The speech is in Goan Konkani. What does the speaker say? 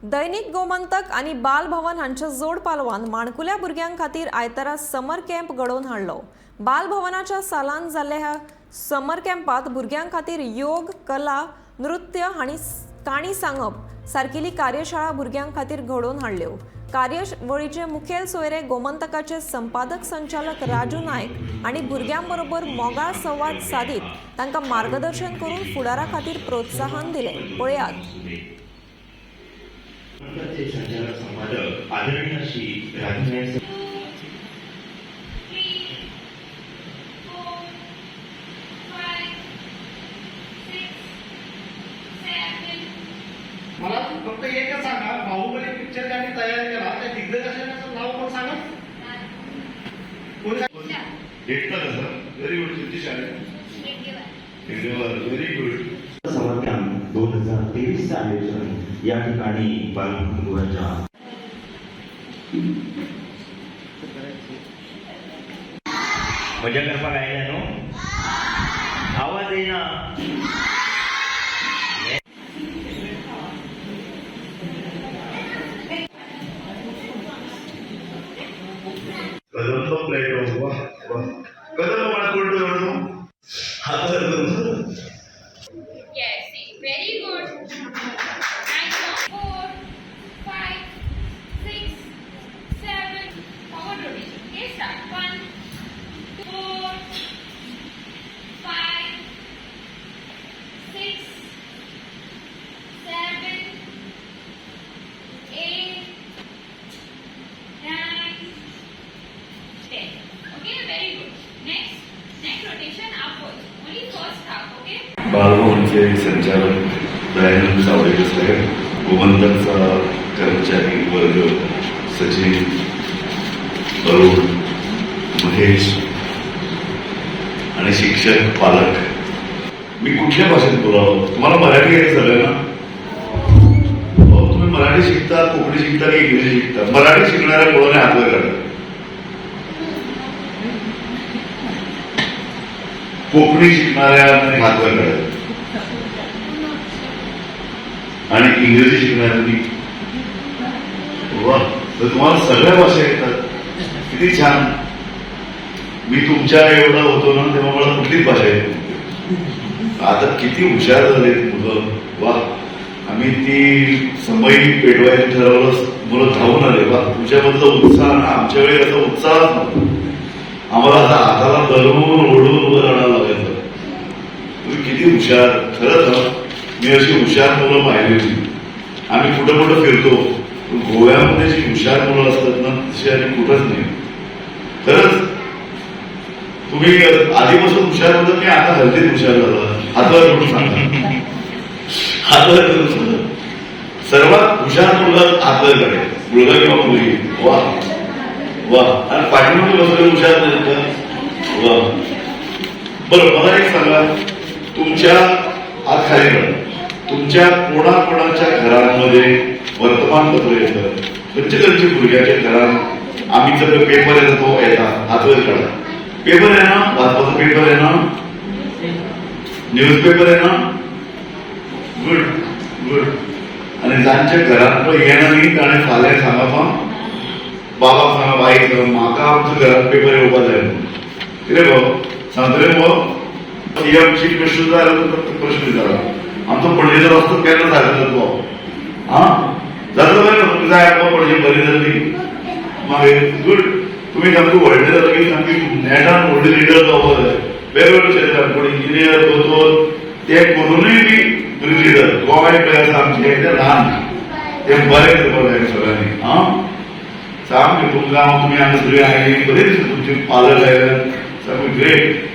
दैनिक गोमंतक आनी बाल भवन हांच्या जोड पालवान माणकुल्या भुरग्यां खातीर आयतारा समर कॅम्प घडोवन हाडलो. बाल भवनाच्या सालान जाल्ल्या ह्या समर कॅम्पात भुरग्यां खातीर योग, कला, नृत्य आनी काणी सांगप सारकिली कार्यशाळा भुरग्यां खातीर घडोवन हाडल्यो. कार्यावळीचे मुखेल सोयरे गोमंतकाचे संपादक संचालक राजू नायक आनी भुरग्यां बरोबर मोगाळ संवाद सादीत तांकां मार्गदर्शन करून फुडारा खातीर प्रोत्साहन दिलें. पळयात. चे संचालक संपादक आदरणीय Shri Raju Naik. Three, four, five, six, seven, मला फक्त एकच सांगा, बाहुबली पिक्चर ज्यांनी तयार केला त्या दिग्दर्शकाचं नाव कोण सांगा? कोण? भेटता कसं? Very good. तुमची शाळेत व्हेरी गुड. समर कॅम्प 2023चं आयोजन या ठिकाणी बालभवन गोव्याच्या. मजा करपाक आयल्या न्हू? आवाज येयना. कदंब प्लेटो. वा वा. कदंब म्हणा कोण तू हातावर करून. Yes, see, very good. Nice one. Four, five, six, seven. Forward rotation. Okay, start. One, four, five, six, seven, eight, nine, 10. Okay, very good. Next, next rotation upwards. Only first half. Okay. बालभवनचे संचालक दयानंद सावळेकर साहेब, गोमंतकचा कर्मचारी वर्ग, सचिन, अरुण, महेश आणि शिक्षक, पालक. मी कुठल्या भाषेत बोलावं? तुम्हाला मराठी येत सगळं ना? हो, तुम्ही मराठी शिकता, कोकणी शिकता की इंग्रजी शिकता? मराठी शिकणाऱ्या मुलाने हात वर करा. कोकणी शिकणाऱ्या हात वर करा आणि इंग्रजी शिकणाऱ्यांनी. वा, तर तुम्हाला सगळ्या भाषा येतात. किती छान. मी तुमच्या एवढा होतो ना, तेव्हा मला कुठलीच भाषा येत नव्हती. आता किती हुशार झाले मुलं. वा. आम्ही ती समई पेटवायचं ठरवलं, मुलं धावून आले. वा, तुमच्यामधला उत्साह ना, आमच्या वेळी असा उत्साहच नव्हता. आम्हाला असं हाताला धरून ओढून वर आणावं लागायचं. तुम्ही किती हुशार. खरंच हं, मी अशी हुशार मुलं पाहिली होती. आम्ही कुठं कुठं फिरतो, पण गोव्यामध्ये जी हुशार मुलं असतात ना, तशी आणि कुठंच नाही. खरंच तुम्ही आधीपासून हुशार होता की आता हल्लीच हुशार झाला? हातावर करून सांगा, हातावर करून सांगा. सर्वात हुशार मुलगा हातावर करेल, मुलगा किंवा मुलगी. वा वा. आणि पाठीमागे बसलेले हुशार नाहीत का? वा. बरं, मला एक सांगा, तुमच्या हात खाली करा. तुमच्या कोणाकोणाच्या घरांमध्ये वर्तमानपत्र येतं? खंयचे खंयचे भुरग्याच्या घरात आम्ही जर पेपर येतो तो येता? हात वर काढा. पेपर आहे ना? वाचपाचो पेपर आहे ना? न्यूजपेपर आहे ना? Good good. आणि जांच्या घरात पळय येना न्ही, ताणें फाल्यां सांगप आं, बाबाक सांगा, बाईक सांगा, म्हाका आमच्या घरात पेपर येवपा जाय म्हणून. कितें गो, सांगतले मगो? सीएम, चीफ मिनिस्टर जाय जाल्यार फक्त प्रश्न विचारा. आमचो पणजेचो रस्तो केन्ना सारको जातलो? आं, जातलो काय ना? जाय मगो, पणजे बरी जातली मागीर. गुड. तुमी सामकी व्हडले जातकीर सामकी नेटान व्हडले लिडर जावपा जाय. वेगवेगळे क्षेत्रात, कोण इंजिनियर, दोतोर, ते करूनय बी बरी लिडर. गोंय पळय आसा आमचें, तें ल्हान, तें बरें करपाक जाय सगळ्यांनी. आं, सामकें तुमकां, तुमी हांगा सगळीं आयलीं, बरें दिसता. तुमचे पालक आयले, सामकें ग्रेट.